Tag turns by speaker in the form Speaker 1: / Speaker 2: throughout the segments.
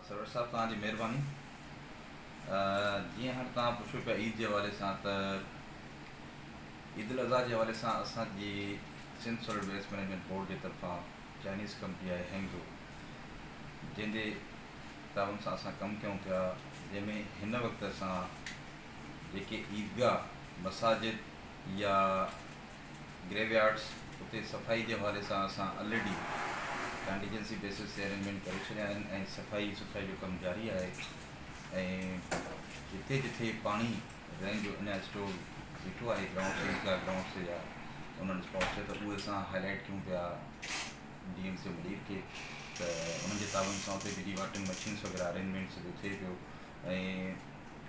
Speaker 1: سرور صاحب توهان جي مهرباني. جيئن هاڻ توهان پڇو پيا عيد جي حوالي سان ته عيد الاضحيٰ جي حوالي سان اسان جي Sindh solid waste management board جي طرفان چائنيز ڪمپني آهي هينگزو جنهن جي تعاون سان اسان ڪم ڪيون پيا جنهن ۾ هن وقت اسان جيڪي عيدگاهه مساجد يا گريويارڊس اتي صفائي جي حوالي سان اسان الريڊي ڪانٽيجنسي بيسز تي ارينجمينٽ ڪري ڇڏيا آهن ۽ صفائي سٿرائي جو ڪم جاري آهي ۽ جتي جتي پاڻي رين جو اڃا اسٽور بيٺو آهي گرائونڊ تي عيدگاهه گرائونڊ تي يا انهن اسپاٽس تي ته اهي اسان هائي لائيٽ ڪيون پيا ڊي ايم سي ملير کي ته انهن جي تعاون سان اتي به ڊي واٽرنگ مشينس وغيره ارينجمينٽ سڄو ٿئي پيو ۽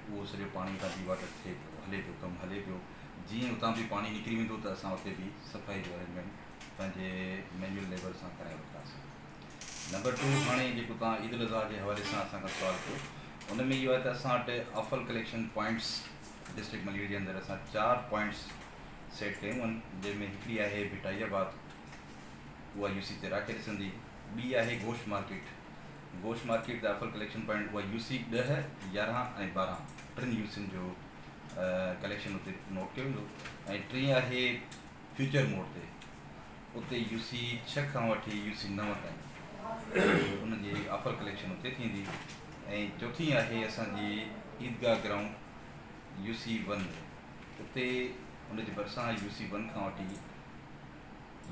Speaker 1: اهو سڄو پاڻي اتان ڊي واٽر ٿئي پيو هلي پيو ڪم هلي پيو جيئن اتان به پاڻي نڪري ويندو ته اسان اتي به صفائي جو ارينجمينٽ پنهنجي مينيول ليبر سان ڪرائي وٺنداسين. نمبر ٽو هاڻي جيڪو توهان عيد الاضحيٰ جي حوالي سان اسان کان سوال ڪيو ان ۾ اهو آهي ته اسان وٽ آفل ڪليڪشن پوائنٽس ڊسٽرڪٽ ملير جي اندر اسان چار پوائنٽس سيٽ ڪيون آهن جنهن ۾ هڪڙي آهي ڀٽائي آباد اها يو سي تيرا کي ڏسندي ٻي آهي گوشت مارڪيٽ گوشت مارڪيٽ تي آفل ڪليڪشن پوائنٽ اها يو سي ڏهه يارهن ۽ ٻارهن ٽن يو سين جو ڪليڪشن اتي نوٽ ڪيو ويندو ۽ ٽين آهي فيوچر موڊ تي اتي يو سي ڇهه کان وٺي يو سي نو تائين ان جي آفر ڪليڪشن اتي ٿيندي ۽ چوٿين آهي اسان جي عيدگاهه گرائونڊ يو سي ون اتي ان جي ڀرسان يو سي ون کان وٺي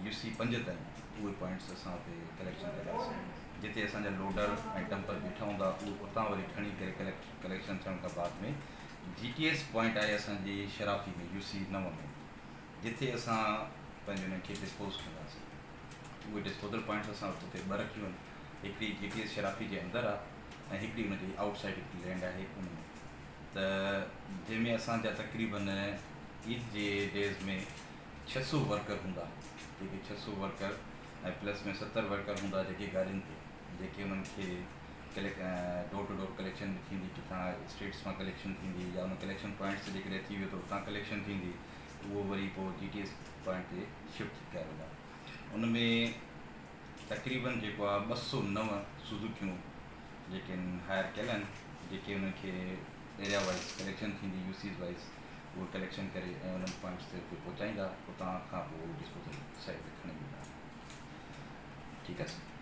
Speaker 1: يو سي پنج تائين اهي پوائنٽس اسان اتي ڪليڪشن ڪنداسين جتي اسان جا لوڊر ۽ ڊمپر بيٺا هوندا اهي اتان وري کڻي ڪري ڪليڪشن ٿيڻ کان بعد ۾ جي ٽي ايس پوائنٽ آهي اسان جي شرافي ۾ يو سي نو ۾ جتي اسان پنهنجي انهن کي ڊسپوز ڪنداسين اهي ڊسپوزل پوائنٽس اسان اتي ٻه رکيون آهن هڪڙي جي ٽي ايس شرافي جي اندر آهي ۽ هڪڙي ان جي آئوٽ سائيڊ هڪڙي لينڊ آهي ان ۾ ته جنهن ۾ اسان جا تقريبن عيد جي ڊيز ۾ ڇهه سو ورڪر هوندا جيڪي ڇهه سو ورڪر ۽ پلس ۾ ستر ورڪر هوندا جيڪي گاڏين تي جيڪي انهن کي ڊور ٽو ڊور ڪليڪشن به ٿيندي ڪٿان اسٽريٽس مان ڪليڪشن ٿيندي يا ان ڪليڪشن پوائنٽس تي جيڪڏهن ٿي ويو ته اتان ڪليڪشن ٿيندي اهو وري پوء جي ٽي ايس پوائنٽ تي شفٽ ڪيا ويندا ان ۾ تقريبن جيڪو آهي 209 سوزوڪيون جيڪي آهن هائر ڪيل آهن جيڪي انهن کي ايريا وائز ڪليڪشن ٿيندي يو سيز وائز اهي ڪليڪشن ڪري ۽ انهن پوائنٽس تي اتي پهچائيندا اتان کان پوء ڊسپوزل سائيٽ تي کڻي ويندا. ٺيڪ آهي سر.